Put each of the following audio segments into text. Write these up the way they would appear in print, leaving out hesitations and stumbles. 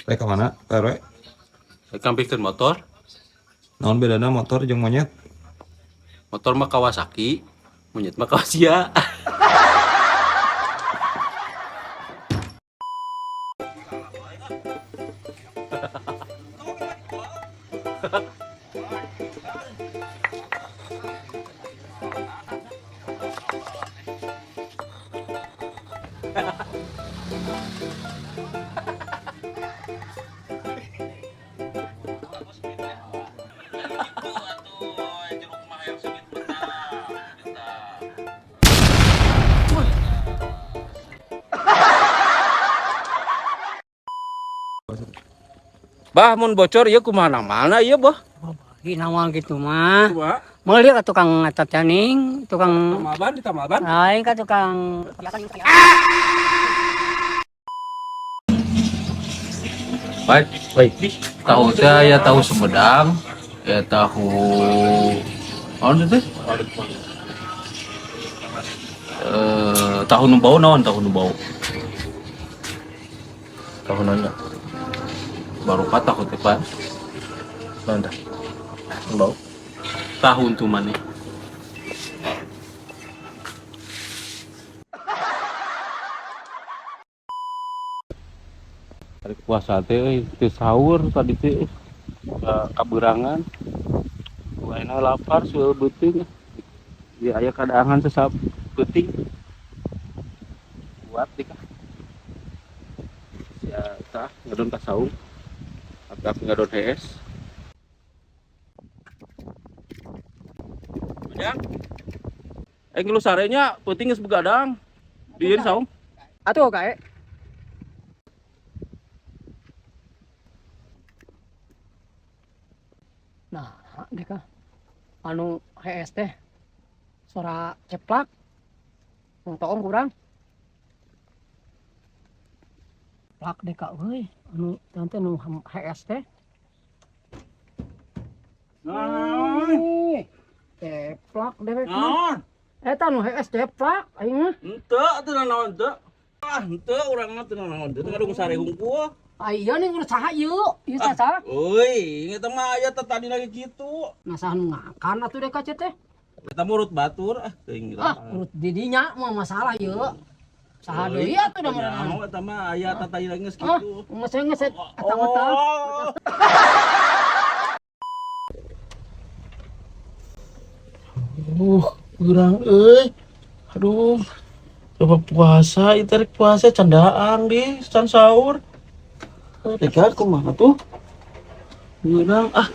Rek ka mana, Pak RW? Rek ngampihkeun motor. Naon bedana motor jeung monyet? Motor mah Kawasaki, monyet mah Kawasia. Bah, mun bocor ieu kumaha mana ieu, bah? Bagi nawal gitu mah. Kumaha? Meuli ka tukang eta ning, tukang Tamal ban, ditamal ban. Lain ka tukang. Baik, baik. Tahu teh ya tahu Sumedang, ya tahu naon teh? Eh, tahu nu bau naon tahu nu bau? Tahu nanya. Baru pak tahu teh pak. Naon tah? Bau. Tahu untuk mana? Hari puasa teh euy, teu sahur tadi teh kaberangan. Ayeuna lapar seueur beuteung. Ieu aya kadaangan sesap peuting. Kuat dikah. Ya tah ngadon ka saung. Api-api ngadon hees. Ujang. Ngeluh sarenya peuting geus begadang. Di ieu saung. Atuh kae. Nah, deka anu HS teh suara ceplak. Mung toong kurang. Plak deka euy, anu tante nu HS teh. Naon? Ceplak dewek mah. Naon? Eta nu HS ceplak aing mah. Henteu atuh naon teu. Ah, henteu urang mah teu naon teu ngadung sare hungkul. Ah iya nih urus saha ieu? Ieu saha? Euy, eta mah aya teh tadi lagi kitu. Nah saha nu ngakan atuh deka teh? Eta mah urut batur ah teuing. Ah, urut didinya mah masalah ieu. Saha deui atuh da meureun. Nyaho eta mah aya teh tadi lagi geus Ah, kitu. geus geus eta mah tah. Oh. Kurang euy. Aduh. Coba puasa, ieu rek puasa candaan di can sahur. Deka kumaha tuh? Kurang ah.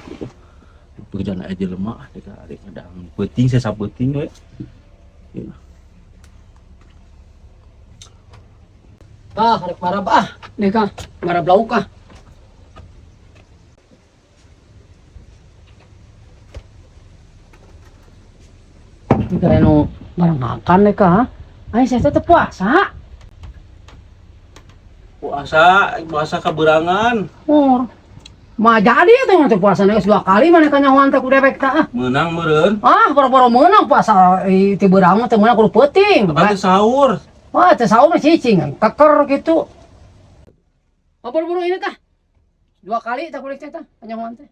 Pekerjaan aja lemah, deka arek ngadang peuting sesa peuting we. Ah, rek marab ah, deka marab lauk ah. Deka nu barang makan deka ha. Ai saya teh puasa. Puasa, puasa kaberangan. Oh. Mah jadi teh mah teh puasa geus dua kali maneh kanyahoan teh ku dewek teh ah. Meunang meureun. Ah, boro-boro meunang puasa ti beurang mah teh meunang kudu peuting. Tapi sahur. Wah, teh sahur mah cicing, keker gitu. Oh, boro-boro ini tah. Dua kali teh kulit teh tah kanyahoan teh.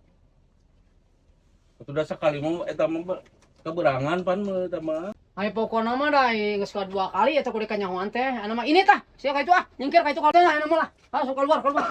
Udah sekali mau eta mah kaberangan pan mah eta mah. Ai pokona mah da geus dua kali eta kulit kanyahoan teh. Anu mah ini tah, sia ka itu ah, nyingkir ka itu ka anu mah lah. Ah, sok keluar, keluar.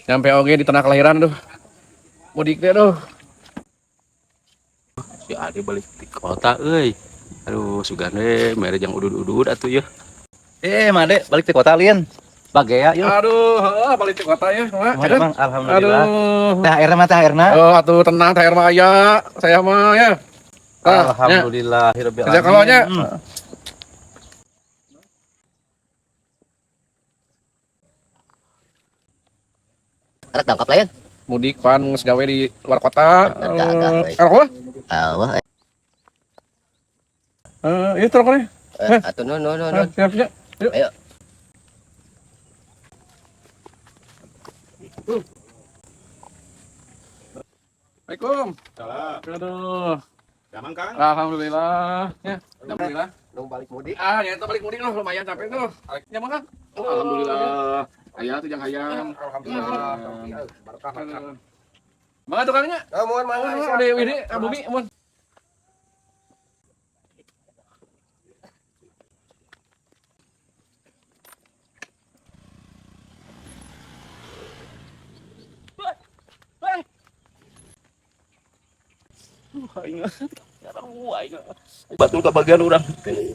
Nyampe oge di tanah kelahiran tuh. Mudik teh tuh. Si Ade balik di kota euy. Aduh, sugan we mere jang udud-udud atuh yeuh. Made balik ke kota lien. Bagea yuk. Aduh, heuh, balik ke kota ya, kumaha? Kumaha, Mang? Alhamdulillah. Aduh. THR mah THR-na. Oh, atuh tenang THR mah aya, saya mah ya. Tah, nya. Alhamdulillahirabbil Kerja kalau nya. Rek dongkap lain. Mudik pan geus gawe di luar kota. Agak-agak, baik. Rokok lah. Awah, Eh, itu rokoknya. atuh nun nun nun. Eh, siap, siap. Yuk. Ayo. Assalamualaikum. Aduh. Gampang Kang. Alhamdulillah. Ya, alhamdulillah. Nung balik mudik. Ah, ya itu balik mudik loh, lumayan capek tuh. Ya makan. Oh, alhamdulillah. Ayah tuh jangan hayang. Alhamdulillah. Barokah. Mangga tukangnya. Oh, mohon mangga. Udah ini bumi, mun. Aing aing. Batul ka bagian urang teh.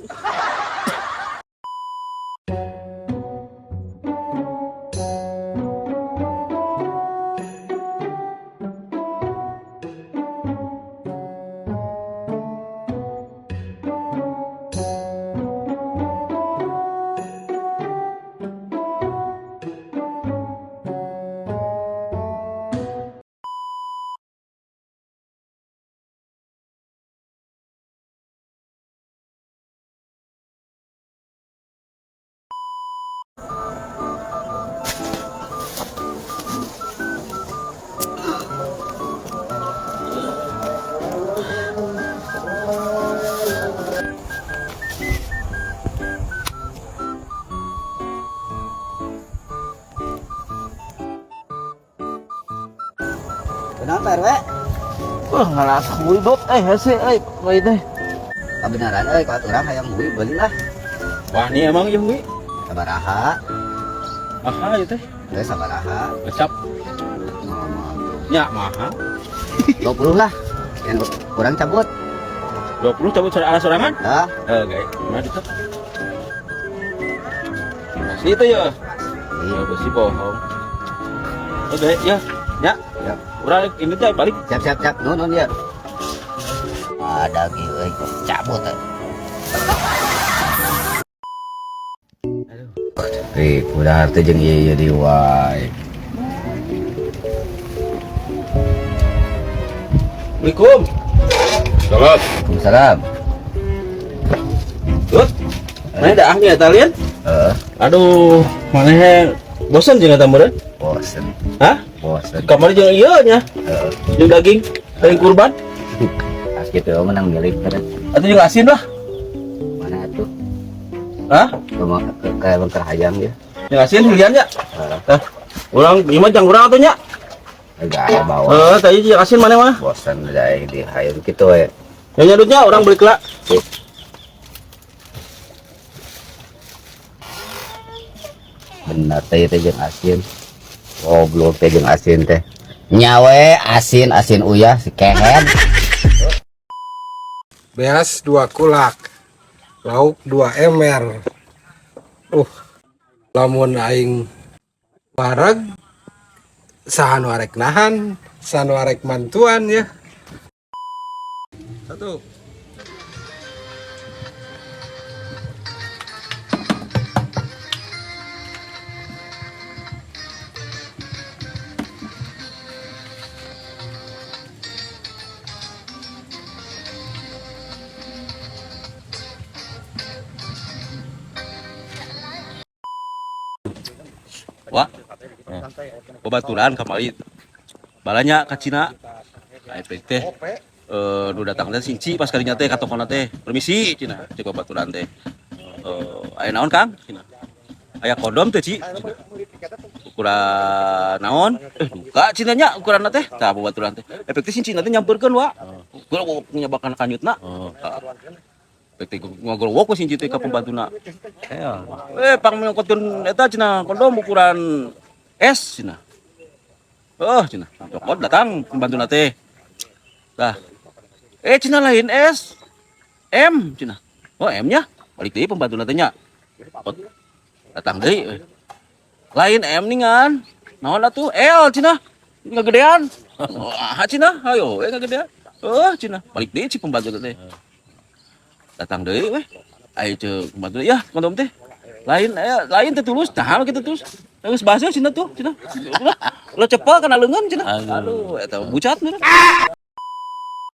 Kenapa RW? Wah, ngarasa muldot eh hese euy poe teh. Kebenaran euy kalau urang hayang bui beli lah. Wah, ini emang jeung wi. Sabaraha? Aha ieu teh. Geus sabaraha? Gecap nya maha. 20 lah. Yang kurang cabut. 20 cabut arah sorangan? Hah? Oke, mana itu? Si itu ya. Ya besi bohong. Oke, ya. Ya. Ya. Urang ini teh balik. Siap siap siap. Nun nun ya. Ada lagi euy cabut. Euy. Aduh. Eh, udah teh jeung ieu ieu di wae. Assalamualaikum. Salam. Waalaikumsalam. Tut. Mana dah ahli eta lian? Heeh, Aduh, mana bosan jeung eta meureun? bosen. Hah? Bosen. Kamari jeung ieu nya, Heeh. jeung daging, daging kurban. As gitu menang milik kan. Atau jeung asin lah. Mana tuh? Hah? Rumah kayak bengker hayang ya. Jeung asin hilian nya. Heeh. Tah. Urang ieu mah jang urang atuh nya. Enggak ada bawa. Heeh, tadi jeung asin mana mah? Bosen udah di hayang gitu we. Ya nyadutnya orang beli kelak. Bener teh teh jeung asin. Goblok teh jeung asin teh. Nyawe asin asin uyah si kehed. Beas 2 kulak, lauk 2 ember. Lamun aing wareg saha nu arek nahan, saha nu arek mantuan ya. Satu. Wah. Babaturan kamari. Balanya ka Cina. Aing teh nu datang teh sinci pas kalinya teh ka tokona teh. Permisi Cina, cek babaturan teh. Aya naon Kang? Cina. Aya kondom teh Ci. Cina. Ukuran naon? Duka Cina nya ukuranna teh. Tah babaturan teh. Efek teh sinci teh nyamperkeun wa. Gua nyabakan kanyutna. Tah. Efek teh ngagorowok we sinci teh ka pembantuna. Pang nyokotkeun eta cenah kondom ukuran S cenah. Oh, cenah. Cokot datang pembantuna teh. Tah. Cenah lain S. M cenah. Oh, M nya. Balik deui pembantuna teh nya. Cokot. Datang deui. Lain M ningan. Naon atuh? L cenah. Ngagedean. Ah cenah, hayo we ngagedean. Oh, cenah. Balik deui si pembantu teh. Datang deui we. Ayo ceuk pembantu, ya kondom teh. Lain lain teh tulus, nah kitu tulus. Geus baseuh cenah tuh, cenah. Lo cepel kana leungeun cenah. Aduh, eta bucat meureun.